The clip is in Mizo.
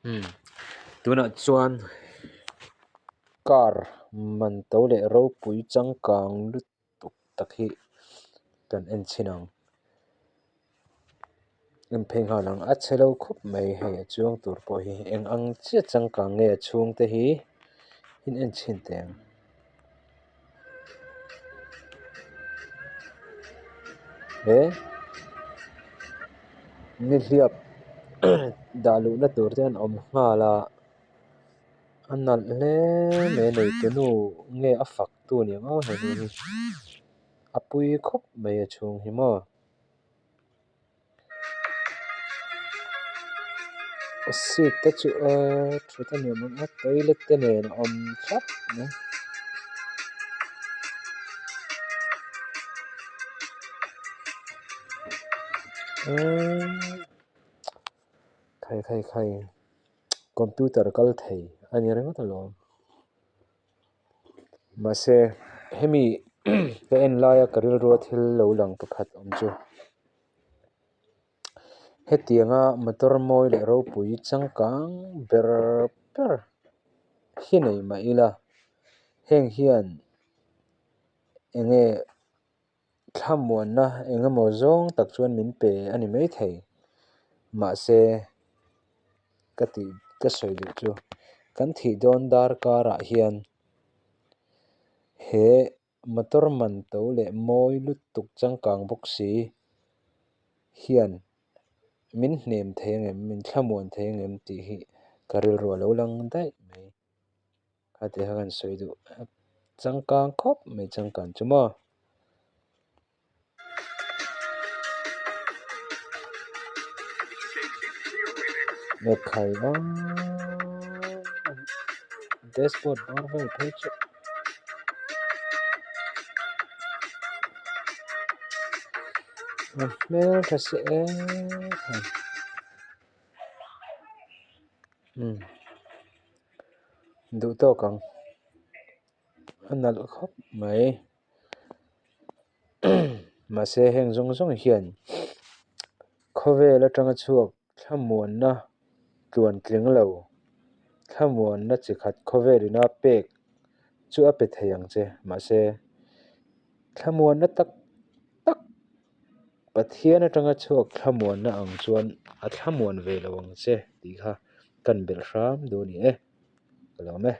Umm tunah chuan car man to leh ropui changkang lutuk tak hi kan en chhin ang en phei nghal ang a chhe lo khawp mai hei a chuang tur pawh hi eng ang chiah changkang nge a chhung te hi in en chhin teh ang. He nihliap dah luhna tur te an awm nghal a a nalh hle mai a neitu nu nge a fak tu ni ang aw henu hi a pui khawp mai a chhung hi maw. Seat te chu aaa thut a nuam ang a toilet te nen a awm thlap mai. Aaa khai khai khai computer kal thei a ni ringawt alawm mahse hemi ka en laia ka rilrua thil lo lang pakhat awm chu. Hetianga motor mawi leh ropui changkang ber ber hi nei mah ila heng hian eng nge thlamuanna eng emaw zawng tak chuan min pe a ni maithei mahse ka tih ka sawi duh chu kan thih dawn darkarah hian he. Motor man to leh mawi lutuk changkang bawk si hian min hnem thei angem min thlamuan thei angem tih hi ka rilru a lo lang daih mai. Khati kha kan sawi duh changkang khawp mai changkang chu maw. Ekhai a dashboard bawr vel phei chu a hmeltha si em em umm duh tawk ang a nalh khawp mai. Mahse heng zawng zawng hian khawvel atanga chhuak thlamuanna tluan tling lo thlamuanna chi khat khawvel ina pek chu a pe thei ang che. Mahse thlamuanna tak tak Pathian atanga chhuak thlamuanna ang chuan a thlamuan ve lo ang che tih kha kan belh hram duh a ni e. Ka lawm e.